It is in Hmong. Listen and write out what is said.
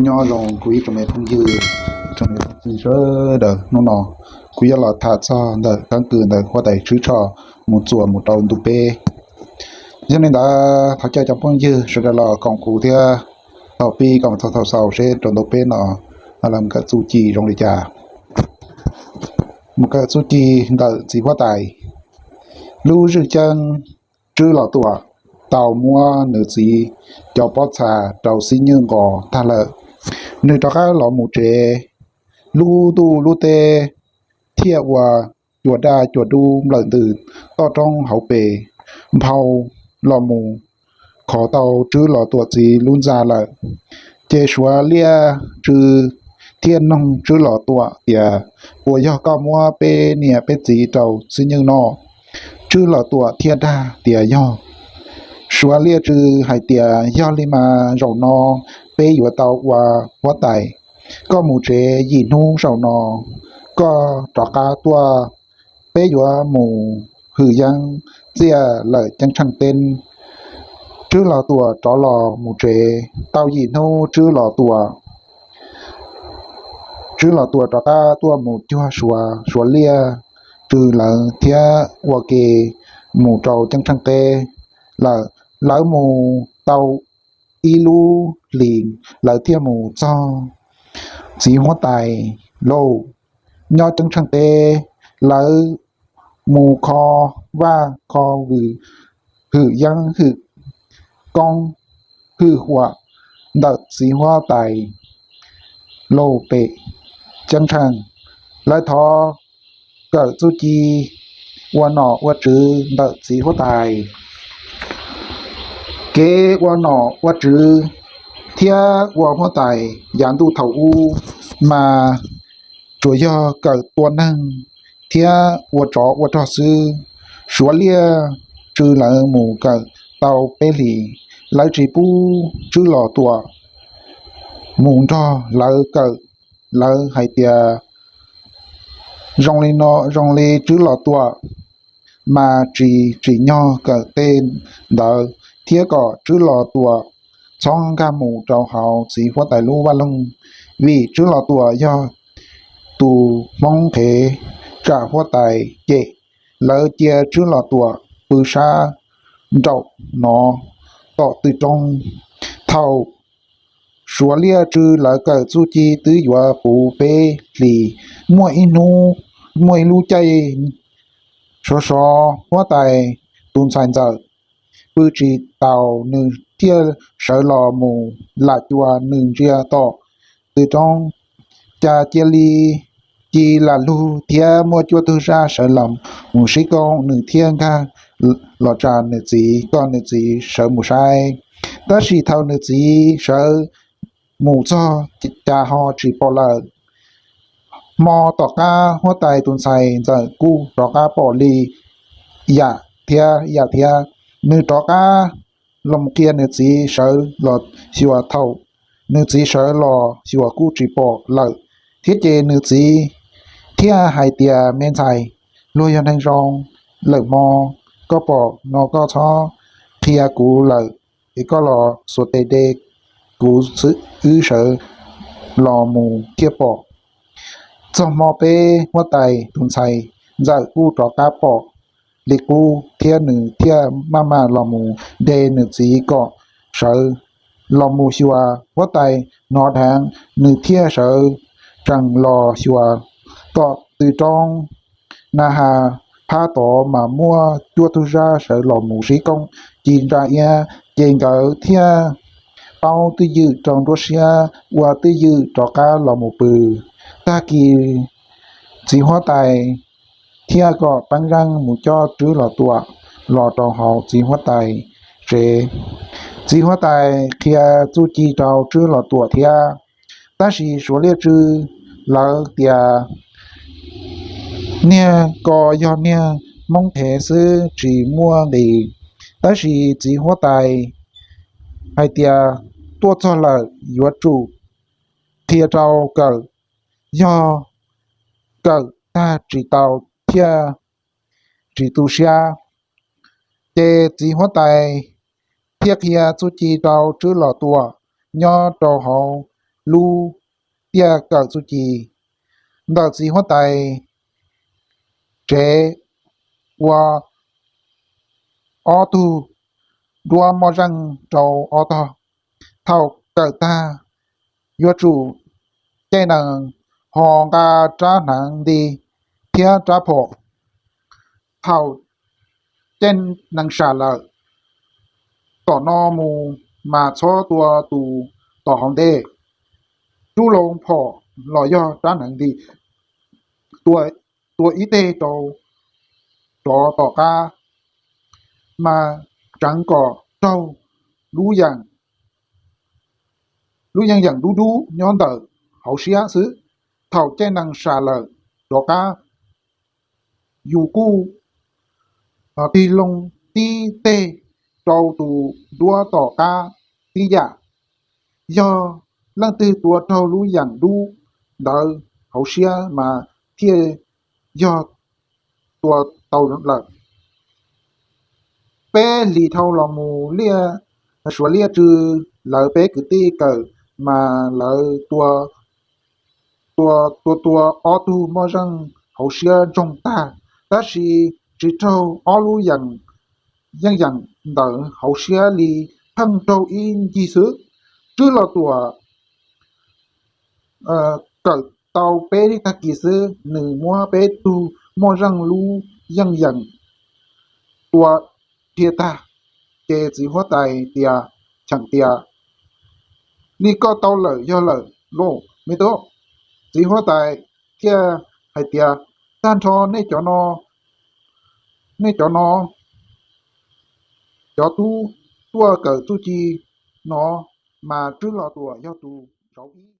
Nyob zoo kuv ib tsoom me phooj ywg, tsoom me phooj ywg sawv daws, hnub no kuv yuav los tham txog ntawm keeb kwm ntawm huab tais Tswb Tshoj mus txuas mus rau ntu peb. Yog li ntawd thov caw cov phooj ywg sawv daws los koom kuv thiab thaum pib kom txog thaum xaus seb rau ntu peb no lawv mus kawm txuj ci zoo li cas. Mus kawm txuj ci ntawm txiv huab tais. Lub zwj ceeb, Tswb Los Tuam tau muab nws txiv cov pob txha rau Xib Nywj nqos tag lawm. Nws rov qab los mus tsev, lub ntuj lub teb thiaj ua cua daj cua dub nplawm ntws toj roob hauv pes nphau los mus khov tau Tswb Los Tuam txiv lub ntxa lawm. Ces Suav Liaj Tswb thiaj noog Tswb Los Tuam tias, Puas yog koj muab peb niam peb txiv rau Xib Nywj no? Tswb Los Tuam thiaj dag tias yog. Suav Liaj Tswb hais tias, Yog li mas zaum no peb yuav tau ua huab tais. Koj mus tsev yim hnub zaum no, koj rov qab tuaj, peb yuav mus hwm yeeb txiaj lawm ceeb tsheej teb. Tswb Los Tuam rov los mus tsev. Tau yim hnub Tswb Los Tuam, Tswb Los Tuam rov qab tuaj mus cuag Suav, Suav Liaj Tswb lawv thiab ua ke mus rau ceeb tsheej teb lawm. Lawv mus tau ib lub hlis lawv thiaj mus txog txiv huab tais lauj. Nyob ceeb tsheej teb, lawv mus kho vaj kho vwm, hwm yeeb hwm koob hwm huam ntawm txiv huab tais lauj pem ceeb tsheej. Lawv thov kawm txuj ci ua nom ua tswv ntawm txiv huab tais. Kev ua nom ua tswv thiab ua huab tais yav ntuj thaum ub mas tsuas yog kawm tua neeg thiab ua tsov ua rog xwb. Suav Liaj Tswb lawv mus kawm tau peb hlis, lawv tsis pub Tswb Los Tuam mus nrog lawv kawm. Lawv hais tias zoo li no, zoo li Tswb Los Tuam mas tsis tsim nyog kawm tej ntawd, thiab kom Tswb Los Tuam txhob nkag mus rau hauv txiv huab tais lub vaj loog, vim Tswb Los Tuam yog tus Hmoob qhev tsam huab tais cem. Lawv cia Tswb Los Tuam pw sab nraum no tom tw roob. Thaum Suav Liaj Tswb lawv kawm txuj ci twb yuav puv peb hlis, muaj ib hnub, muaj ib lub caij sov sov, huab tais tus ntxhais ntxawm pw tsis taus, nws thiaj sawv los mus lam cua nws ntsia tom tw roob, cas cia li ci lam lug thiab muaj cuaj tug zaj sawv los mus sib koom, nws thiaj nkag los tsa nws txiv kom nws txiv sawv mus saib. Tab sis thaum nws txiv sawv mus txog cas ho tsis pom lawm. Hmo tom qab huab tais tus ntxhais ntxawm kuj rov qab pom li yam thiab yam thiab. Nws rov qab los qhia nws txiv sawv los xyuas, thaum nws txiv sawv los xyuas kuj tsis pom lawm thiab. Ces nws txiv thiaj hais tias, Me ntxhais, luag yog neeg zoo, lwm hmo koj pom no koj txhob qhia kuv lawm, es koj los xuas tes de kuv, wb sawv los mus thiaj pom. Txog hmo peb, huab tais tus ntxhais ntxawm kuj rov qab pom li qub thiab, nws thiaj maj mam los mus de nws txiv kom sawv los mus xyuas. Huab tais hnov dheev, nws thiaj sawv tsees los xyuas tom tw roob. Na has phab tod mas muaj cuaj tug zaj sawv los mus sib koom ci ntsa iab, ces nkawd thiaj paub twj ywm rau nruab siab, ua twj ywm rov qab los mus pw. Tag kis txiv huab tais thiaj kom peeb zeej mus coj Tswb Los Tuam los rau hauv txiv huab tais tsev. Txiv huab tais qhia txuj ci rau Tswb Los Tuam thiab. Tab sis Suav Liaj Tswb lawv tias, Niag ko yog niag Hmoob qhev xwb tsis muaj nqis. Tab sis txiv huab tais hais tias, Tuaj txog lawm yuav tsum qhia rau kawm, yog kawm tag tsis tau thiaj tsis tu siab. Ces txiv huab tais thiaj qhia txuj ci rau Tswb Los Tuam nyob rau hauv lub tiaj kawm txuj ci ntawm txiv huab tais tsev ua ob tug duab moj zeej rau ob tog. Thaum kawm tag, yuav tsum caij nees ho nqa rab hneev nti thiab rab phom. Thaum caij nees sam lawm, tom no mus mas txhob tua tus tom hauv ntej. Rub loo phom los yog rab hneev nti tua ib teg rau rov tom qab, mas tseev kom raug lub yeej yeem dub dub nyob ntawm hauv siab xwb. Thaum caij nees sam lawm rov qab, yus kuj tig loo tib teg rau tus duab tom qab tib yam. Yog leej twg tua raug lub yeem dub ntawd hauv siab mas thiaj yog tua tau lawm. Peb hlis dhau los mus, Suav Liaj Tsw lawv peb kwv tij kawm mas lawv tua tua tua ob tug moj zeej hauv siab ntsoog tag, tab sis tsis raug ob lub yeej yeem ntawd hauv siab li, pheej raug ib ncig xwb. Tswb Los Tuam kawm tau peb tag kis xwb, nws muab peb tug moj zeej lub yeej yeem tua dhia tag, ces txiv huab tais tias, cheem tias, li koj tau lawm yog lawm lauj me tub. Txiv huab tais thiaj hais tias, tag nrho nej cov no, nej cov no, cov tub tuaj kawm txuj ci no mas Tswb Los Tuam yog tus zauv ib.